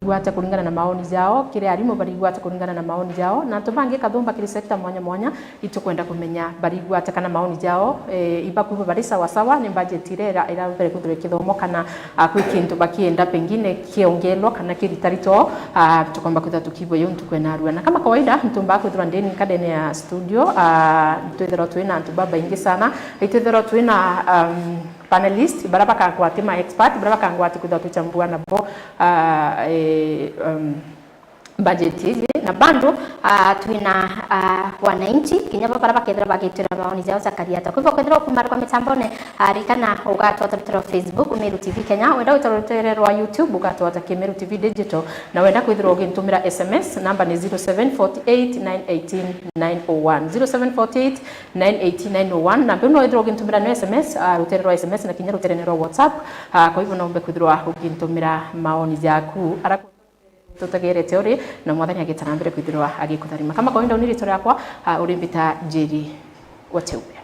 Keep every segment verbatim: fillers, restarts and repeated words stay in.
barigwate kuringana na maoni jao, kiri arimu barigwate kuringana na maoni jao, na antu bangi kathumba kiri sector mwanya mwanya, itukwenda kumenya barigwate kana maoni jao, eh, ibakuigua bari sawa sawa ni budget iria ira-, irabere kwithirwa ikithomwa kana, ah, kwi kintu bakienda pengine kiongelwa kana kiritaritwo, ah, tukomba kwithirwa tukiigua yo ntuku ya narua. Na kama kawaida, ntumba kwithirwa ndini nkadene ya studio, ah, twithirwa twina antu babaingi sana, itwithirwa twina, um, panelist, bara bakangwati ma expert, bara bakangwati kwithirwa tuchambua nabo, ah, eh, um, budget iji, na bado, ah, twina, ah, wananchi, kinya bo bara bakethirwa bagitwira maoni jao ja Kariata. Kwa hivyo, kwithirwa ukumara kwa mitambone, ah, ririkana ugatwata rutere rwa Facebook, Meru T V Kenya, wenda gwita rutere rwa YouTube, ugatwata ki Meru T V Digital, na wenda kwithirwa ugintumira S M S, namba ni zero seven forty eight nine eighteen nine oh one, zero seven forty eight nine eighteen nine oh one, na mbiu no withirwa ugintumira no S M S, ah, rutere rwa S M S na kinya ruterene rwa WhatsApp, ah, kwa hivyo no umbe kwithirwa ugintumira maoni jaku. Ara tutegerete uri, na Mwathani agita na mbere kwithirwa agikutharima. Kama kawaida, uni ritwa riakwa, ah, uri mbita Njeri wa Cheube.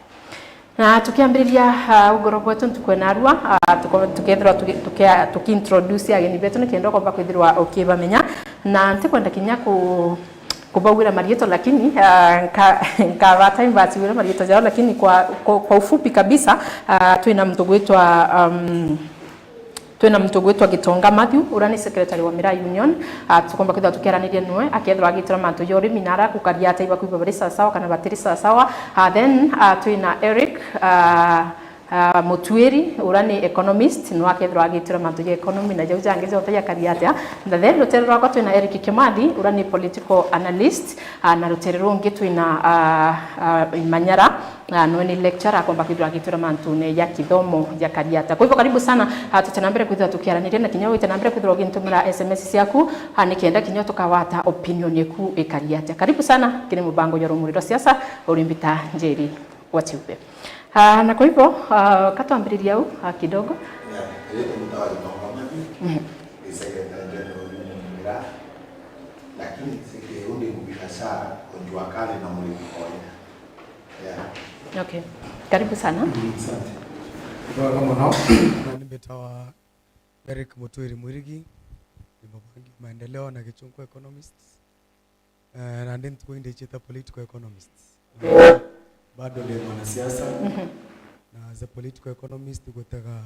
Na tukiambiriria, ah, ugoro bwetu ntuku ya narua, ah, tuko-, tukethirwa tuki-, tukia-, tukiintroduce ageni betu, nikenda ukomba kwithirwa ukibamenya. Na ntikwenda kinya ku-, kubaugira marietwa, lakini, ah, nka-, nkaba time basiwire marietwa jao, lakini kwa, kwa, kwa ufupi kabisa, ah, twina muntu gwitwa, um, Twina muntu ugwitwa Gitonga Matthew, uria ni secretary wa Miraa Union. Ah, tukomba kwithirwa tukiaraniria niwe, akethirwa agitira mantu ja urimi na ara gukaria ata ibakwigua bari sawasawa kana batiri sawasawa. Ah, then, ah, twina Eric, ah, ah, Mutuiri, uria ni economist, niwe akethirwa agitira mantu ja economy na jau jangi jonthe jakaria atia. Na then, rutere rwakwa twina Eric Kimathi, uria ni political analyst, ah, na rutere rungi twina, ah, ah, Imanyara. Ah, nwe ni lecturer, akomba kwithirwa agitwira mantune ja kithomo ja Kariata. Kwa hivyo, karibu sana, ah, tute na mbere kwithirwa tukiaraniria, na kinya wite na mbere kwithirwa ugintumira S M S ciaku, ah, nikenda kinya tukawata opinion yaku ikari atia. Karibu sana kiri mubango jwa Rumuri rwa Siasa, uri mbita Njeri wa Tiube. Ah, na kwa hivyo, ah, katwambiriria au, ah, kidogo. Yeah, iri ni mutawa Gitonga Matthew, mhm, ni secretary general wa Miraa, lakini sike undi kubika sha onjwa kale na murimi kawaida. Yeah. Okay. Karibu sana. Mm, asante. Wega mono. Na ni mbitawa Eric Mutwiri Mwirigi, ni mubangi maendeleo na Gichunku economist. Eh, na ndi ntuku indi iciita political economist. Bado ndi mwanasiasa. Mhm. Na as a political economist, gutega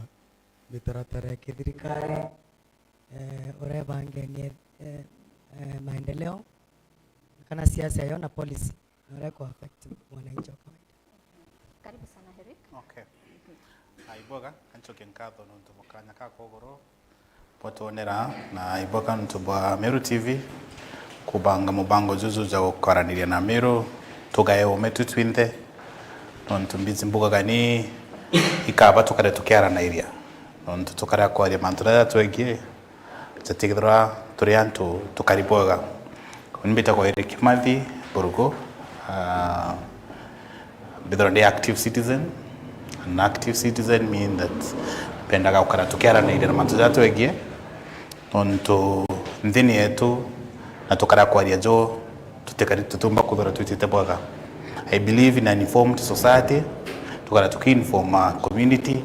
mitaratara ya kithirikari, eh, uria ibangenie, eh, eh, maendeleo, kana siasa yo na policy. Na uria ku affect mwananchi wa kawaida. Karibu sana, Eric. Okay. Na ibwega, kanchoke nkatho nontu bwa kanya ka kogoro bwatwonera, na ibwega nontu bwa Meru T V kubanga mubango juju ja gukwaraniria na Meru, tugae ume tu twinthe, nontu mbizi mbugaga ni ikaba tukare tukiaranairia, nontu tukare kwaria mantu jaria jatwegie, jatigithirwa turi antu tukari bwega. Ni mbitagwa Eric Kimathi Burugu, ah, mbithirwa ndi active citizen. An active citizen mean that mpendaga gukara tukiaranairia na mantu jaria twegie, nontu nthini yetu na tukara kwaria jo tutikari, tutiumba kwithirwa twitite bwega. I believe in an informed society, tukara tuki-inform our community,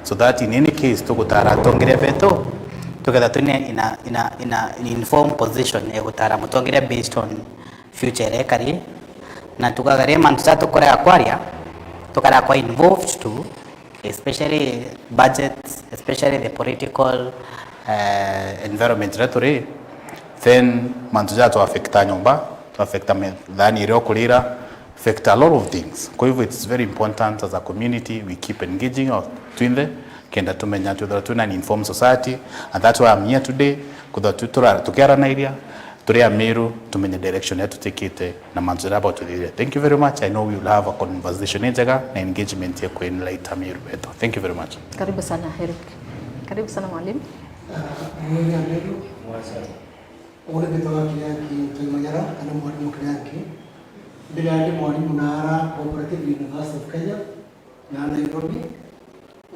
so that in any case tugutara atongeria betu, tukethira twina ina, ina, ina, an informed position ya gutara mutongeria based on future iria ikari, na tukageria mantu ja tukorega kwaria, tukarega kwa involved tu, especially budget, especially the political, eh, environment iria turi, then mantu jaa tu affecta nyomba, tu affecta methani iria ukurira, affect a lot of things. Kwa hivyo, it's very important as a community we keep engaging our twinthe, kenda tumenya twithirwa twina an informed society, and that's why I'm here today, kwithirwa tu-, tura-, tukiaranairia, turi Amiru, tumenye direction iria tutikite na mantu jaria batwithiria. Thank you very much. I know we will have a conversation injega na engagement ya ku enlighten Amiru betu. Thank you very much. Karibu sana, Eric. Karibu sana, mwalimu. Ah, mwalimu Amiru. Uri mbitagwa Kirianki Ntoimanyara, kana mwalimu Kirianki. Mbere ndi mwalimu na ara Cooperative University of Kenya na Nairobi.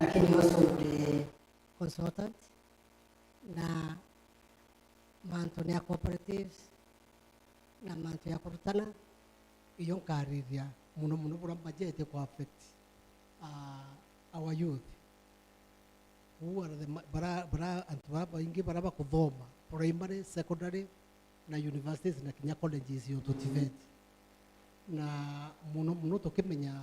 Lakini also ndi consultant na mantu ni ya cooperatives na mantu ya kurutana, iyo nkarithia muno muno buria majete ku affect, ah, our youth. Who are the ma-, bara, bara, antu bara baingi bara bakuthoma, primary, secondary, na universities na kinya colleges cionthu TVET. Na muno muno tukimenya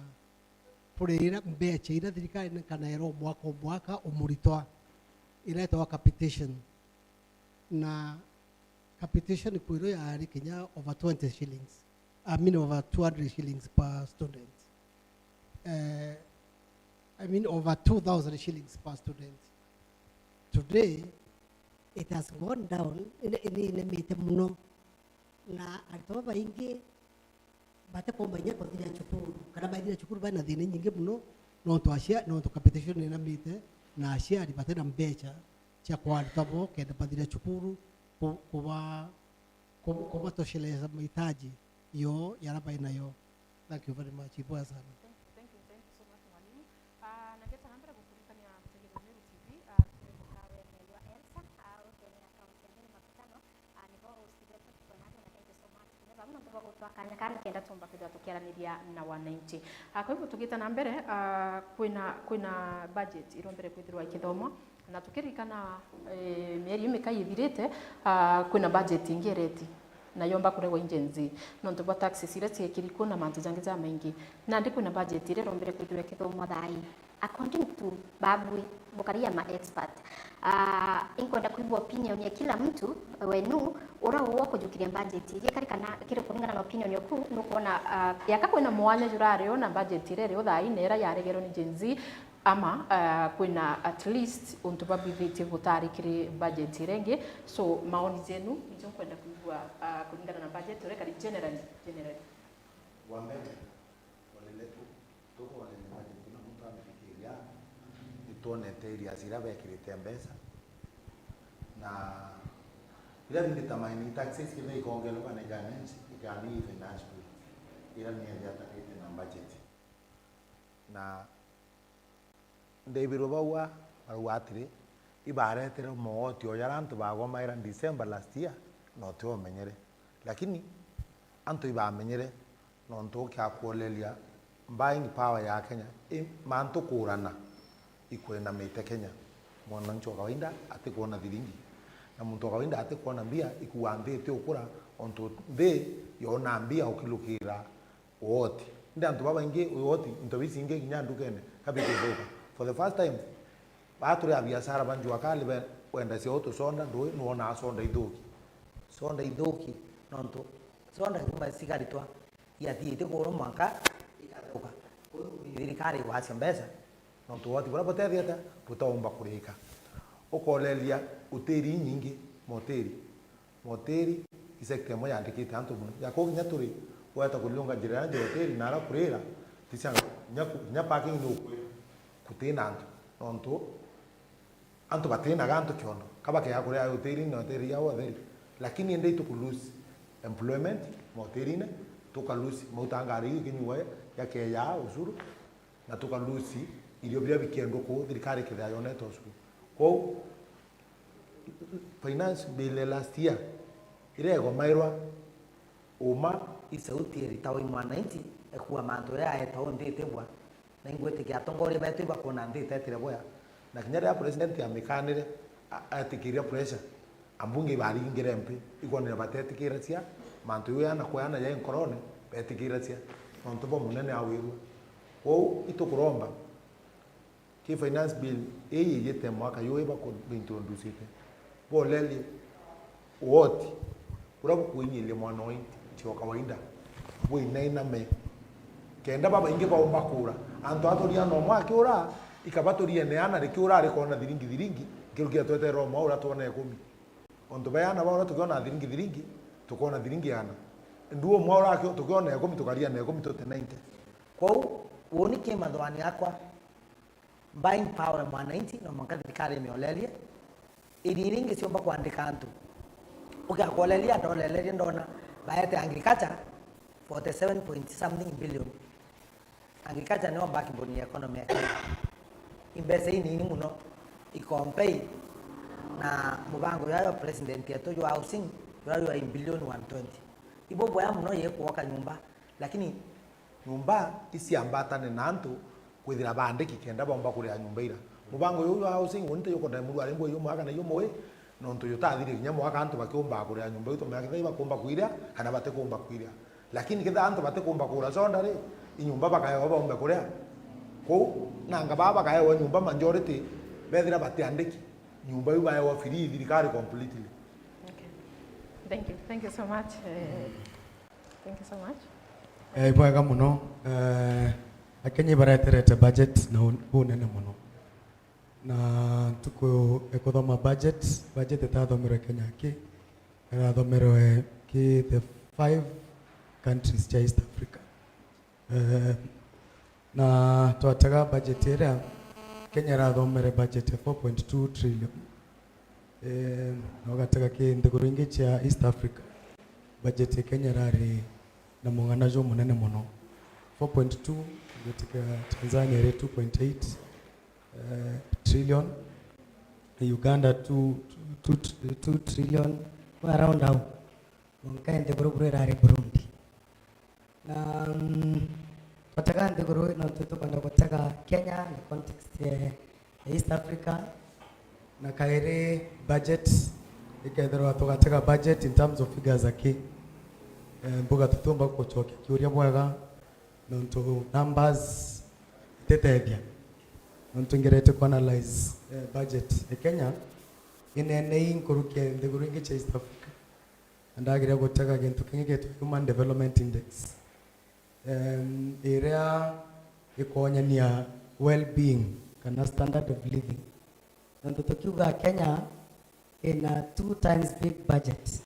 kuri ira mbeca ira thirikari inenkanaira o mwaka o mwaka umuritwa, ira itawa capitation. Na capitation kwiro yari kinya over twenty shillings. I mean, over two hundred shillings per student. Eh, I mean, over two thousand shillings per student. Today, it has gone down, ni, ni inemete muno. Na aritwa babaingi batikumba inya kuthira cukuru, kana baithira cukuru bari na thina inyingi muno, nontu acia-, nontu capitation inamite, na aciari batina mbeca cia kwa aritwa bo kenda bathira cukuru, ku-, kuba-, kuba-, kubatosheleza mahitaji yo yara bai nayo. Thank you very much. Ibwega sana. Thank you, thank you, thank you so much, mwalimu. Ah, na ngeta na mbere gukuririkania mutegeri wa Meru TV, ah, tukuruka wene wa Elsa, ah, utuonera kaunti ya Meru makutano, ah, nibo host wetu tuko nake, na thank you so much. Kinya bau nontu bwa gutwa kanya kanu kenda tumba kwithirwa tukiaraniria na wananchi. Ah, kwa hivyo tugita na mbere, ah, kwina, kwina budget irombere kwithirwa ikithomwa, na tukiririkana, eh, mieri imikai ithirite, ah, kwina budget ingi ireti na yomba kuregwa i Gen Z, nontu bwa taxes iria ciekiri kuo na mantu jangi jamaingi. Nandi kwina budget iria irombere kwithirwa ikithomwa thaa ii. According to babui, bukari ya ma expert, ah, inkwenda kwigua opinion ya kila mtu wenu, ura uwa kujukiria budget iria kari kana kiri kuringana na opinion yaku, nukwona, ah, yaka kwina mwanya jurario na budget iria irio thaa ii na ira yaregerwo ni Gen Z, ama, ah, kwina at least untu babwithitie butari kiri budget iria ingi. So, maoni jenu nijo nkwenda kwigua, ah, kuringana na budget uria kari generally, generally. Wa mbere, twarire tu, tukwonania budget na muntu amithikiria, nitwonete areas iria bekirite mbeca, na iria bingita mining taxes kenda ikongerwa kana ikanensi, ikani finance bill, iria ni yathia atakite na budget. Na Ndaibirwe bauga, barauga atiri, ibaretere mooti o jaria antu bagomaira December last year, na uti omenyere. Lakini antu ibamenyere, nontu ukia kuoleria buying power ya Kenya, i mantu kuurana, ikwinamite Kenya. Mwananchi wa kawaida atikwona thiringi. Na muntu wa kawaida atikwona mbia, ikua nthi iti ukura, ontu nthi yona mbia ukilukira uoti. Indi antu babaingi uoti, into bicingi kinya ndukene, kabikithuka. For the first time, baa turi a biashara ba njua kali be, wenda cia utu soda, ndui, nuonaa soda ithuki. Soda ithuki, nontu soda kuma cigaritwa, iathiite kuru mwanka, ikathuka. Kwou thirikari igwacia mbeca, nontu uoti buria butethia atia, butaumba kurika. Ukoleria utiri inyingi, motiri. Moteri i sector imwe yandikite antu mono. Ya kuu kinya turi, weta kuriunga njira ya nja hoteri na ara kurira, ti cia, kinya ku-, kinya parking ni ukwira, kutina antu. Nontu antu batinaga antu kiondo. Ka bakea kuria hoteri-ini na hoteri ya utheri. Lakini indi ituku lose employment moterine, tuka lose mauta ngari iu ikinyua yakeya ushuru, na tuka lose irio biria bikiendwa kuu, thirikari ikethira yonete ushuru. Kwou, finance bill last year, iria igomairwa uma i sauti eritawa i mwananchi, ekua mantu ya eta unthi itibwa, na ingwitikia atongoria betu ibakwona nthi itetire bwea, na kinya riria president amikanire, a-, etikiria pressure, ambunge ibaringire mpi, ikwonania batetikiracia mantu iu yana kweana ya nkorone, betikiracia nontu bwa munene awirua. Kwou itukuromba, ki finance bill ii ijite mwaka juu ibakuintroducite, bolerie uoti buria bukuinyiria mwana wa inchi wa kawaida bwinainame, kenda babaingi baumba kura. Antu aturiana umwe akiura, ikaba turiene ana rikiura rikona thiringi thiringi, nkirukia tweterera umwe uria twona ikumi. Ontu ba ana ba uria tukiona thiringi thiringi, tukona thiringi ana. Ndu umwe uria aki-, tukiona ikumi, tukaria na ikumi tute ninety. Kwou, uuni ki mathwani yakwa, buying power ya mwananchi, no mwanka thirikari imiolerie. Iria iringi ciumba kwandika antu. Ukiakoleria, ndolelerie, ndona baete agriculture forty seven point something billion. Agriculture niyo backbone ya economy ya Kenya. I mbeca inini muno, i compare na mubango jwa president yetu jwa housing, jwa, jwa in billion one twenty. Ibo bwega muno yekwoka nyumba, lakini nyumba iciambatane na antu kwithira baandiki kenda baumba kuria nyumba ira. Mubango juu jwa housing, uni tayuko ndemuru ari ngwe yumwe kana yumwe, Nontu jutathire kinya mwaka antu bakiumba kuria nyumba iu, tumea kethira ibakumba kwiria kana batikumba kwiria. Lakini kethira antu batikumba kura soda ri, inyumba bakaewa baumbe kuria kuu, nanga baa bakaewa nyumba majority bethira batiandiki, nyumba iu baewa free thirikari completely. Okay. Thank you. Thank you so much. Eh, thank you so much. Eh, ibwega muno. Eh, Akenya ibareterete budget na u-, unene muno. Na ntuku ikuthoma budget, budget itathomerwe Kenya ki, irathomerwe ki the five countries cia East Africa. Eh, na twatega budget iria, Kenya irathomere budget ya four point two trillion. Eh, na ugatega ki nthiguru ingi cia East Africa, budget ya Kenya irari na mung'ana jumunene muno. Four point two, ugatega Tanzania iri two point eight, eh, trillion, Uganda two, two, two, two trillion, around au. Mwanka nthiguru buru irari Burundi. Na, mm, twatega nthiguru ino, nontu tukwenda gutega Kenya na context ya East Africa. Na kairi budget, ikethirwa tugatega budget in terms of figures aki, eh, mbuga tutiumba gucokia kiuria bwega, nontu numbers ititethia. Nontu ngerete ku analyze, eh, budget ya Kenya, inene i nkuruki ya nthiguru ingi cia East Africa. Na ndageria gutega gintu kingi gitwa Human Development Index, em, iria ikonyania well-being kana standard of living. Nontu tukiuga Kenya ina two times big budget,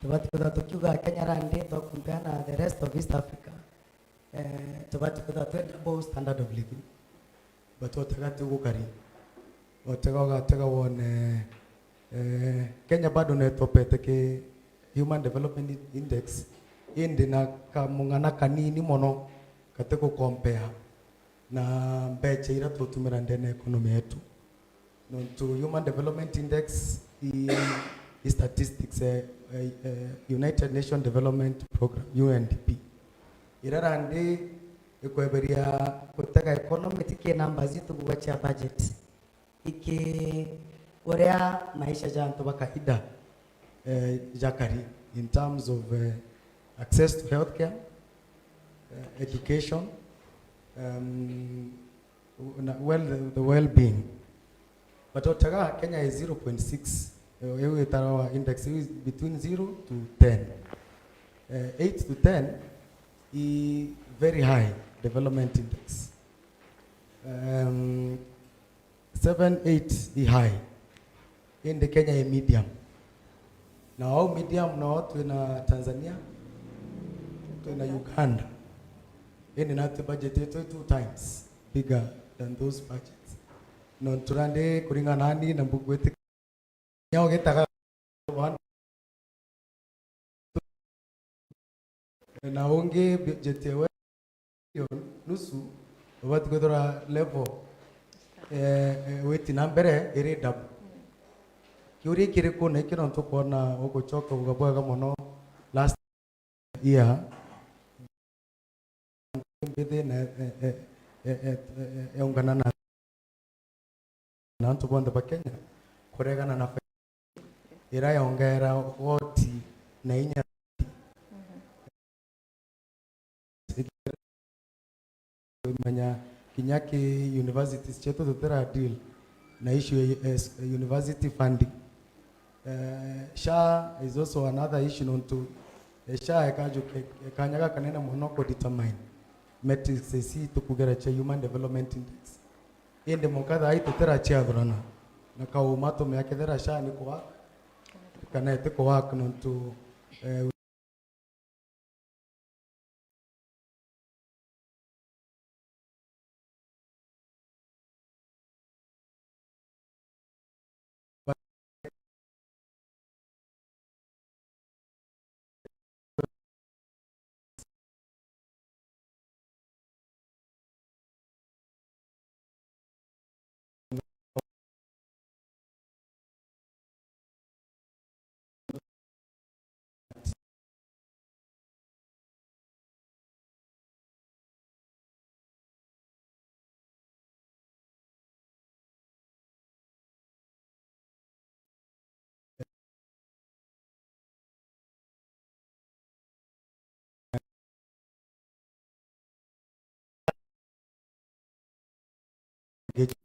tubati kwithirwa tukiuga Kenya randi twa compare na the rest of East Africa, eh, tubati kwithirwa twi double standard of living. But otega ti gukari. Otega ugatega wone, eh, Kenya bado netopete ki Human Development Index, indi na kamung'ana kanini mono gati gukompea na mbecha iria tutumira ndene economy yetu. Nontu Human Development Index i, i statistics, eh, eh, eh, United Nations Development Program, U N D P. Iria randi ikweberia gutega economy ti ki numbers itu kuuga cia budget, iki uria maisha ja antu ba kawaida, eh, jakari in terms of, eh, access to healthcare, eh, education, um, na well, the, the well-being. But otega Kenya is zero point six. Eh, iu itarawa index iu is between zero to ten. Eh, eight to ten i very high development index. Um, seven, eight i high. Indi Kenya i medium. Na au medium no twina Tanzania, twina Uganda. Indi natwi budget yetu i two times bigger than those budgets. Nontu randi kuringana nani na mbugwiti kinya ugitaga na ungi budget ewe nusu, ubati kwithirwa level, eh, eh, witi na mbere iri double. Kiuria kiriku na iki nontu kwona ugucoka uga bwega mono last year, mbithi na, eh, eh, eh, eh, eh, yaungana na, na antu bonthe ba Kenya kuregana na fa-, ira yongera goti na inya. Menya kinya ki universities cietu tutira deal na issue ya, eh, university funding. Eh, SHA is also another issue nontu, eh, SHA ikajuke, ikanya gakanene mono ku determine metrics ici tukugera cia Human Development Index. Indi mukatha ai tutira ciathurana na kauma tumea kethira SHA ni ku work kana iti ku work nontu, eh, Budget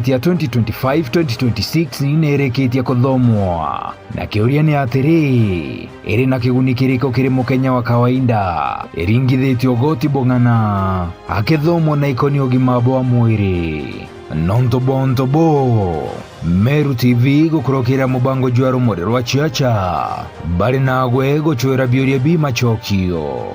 ya twenty twenty-five twenty twenty-six nirikitie kuthomwa, na kiuria ni atiri, iri na kiguni kiriku kiri mukenya wa kawaida iringithitie ugoti bung'ana akithomwa na ikoni ugima bwa mwiri? Nontu bwa untu buu, Meru T V gukurukira mubango jwa rumuri rwa Chacha bari nagwe gucwira biuria bi macokio.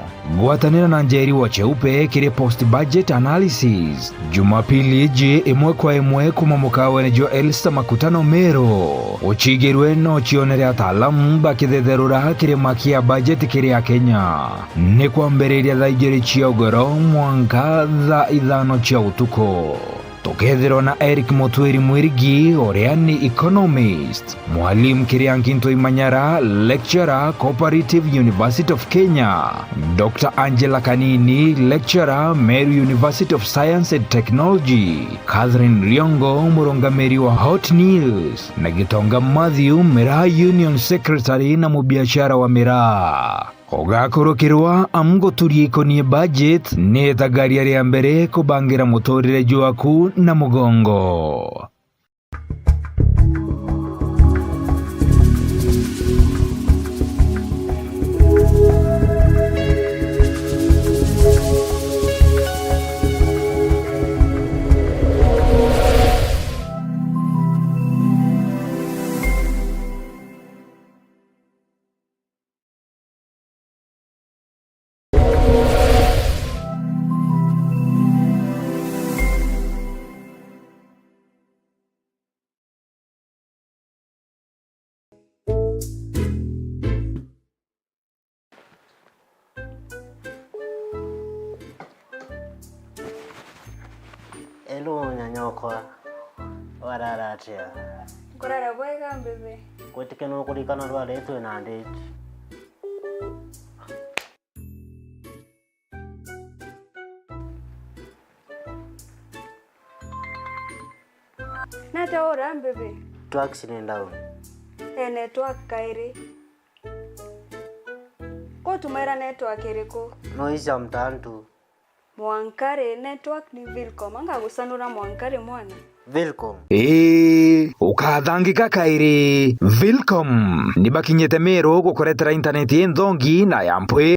Gwatanira na Njeri wa Cheupe kiri post budget analysis Jumapili iji, imwe kwa imwe kuma mukawene jwa Elsa Makutano Meru, ucigirwe no cionere ataalamu bakithetherura kirima kia budget kiri Akenya. Ni kwambiriria thaa ijiri cia ugoro mwanka thaa ithano cia utuku. Tukethirwa na Eric Mutwiri Mwirigi, uria ni economist, Mwalim Kiriankinto Imanyara, lecturer, Cooperative University of Kenya, Doctor Angela Kanini, lecturer, Meru University of Science and Technology, Catherine Riongo, murungamiri wa Hot News, na Gitonga Matthew, Miraa Union Secretary na mubiashara wa miraa. Ugakurukirwa amu guturia ikonie budget ni itagaria ria mbere kubangira muturire jwaku na mugongo. Hello, nyanyokwa. Warara atia? Nkurara bwega, mbibi. Gwitike nukurikana rwari twi na ndiji. Nate ura, mbibi? Network ni down. E, network kairi. Kutumaira network iriku? No icia mtantu. Mwankari, network ni Vilcom. Anga gucanura mwankari mwana? Vilcom. Ii, ukathangika kairi. Vilcom ni bakinyite Meru gukuretera internet inthongi na ya mpwi.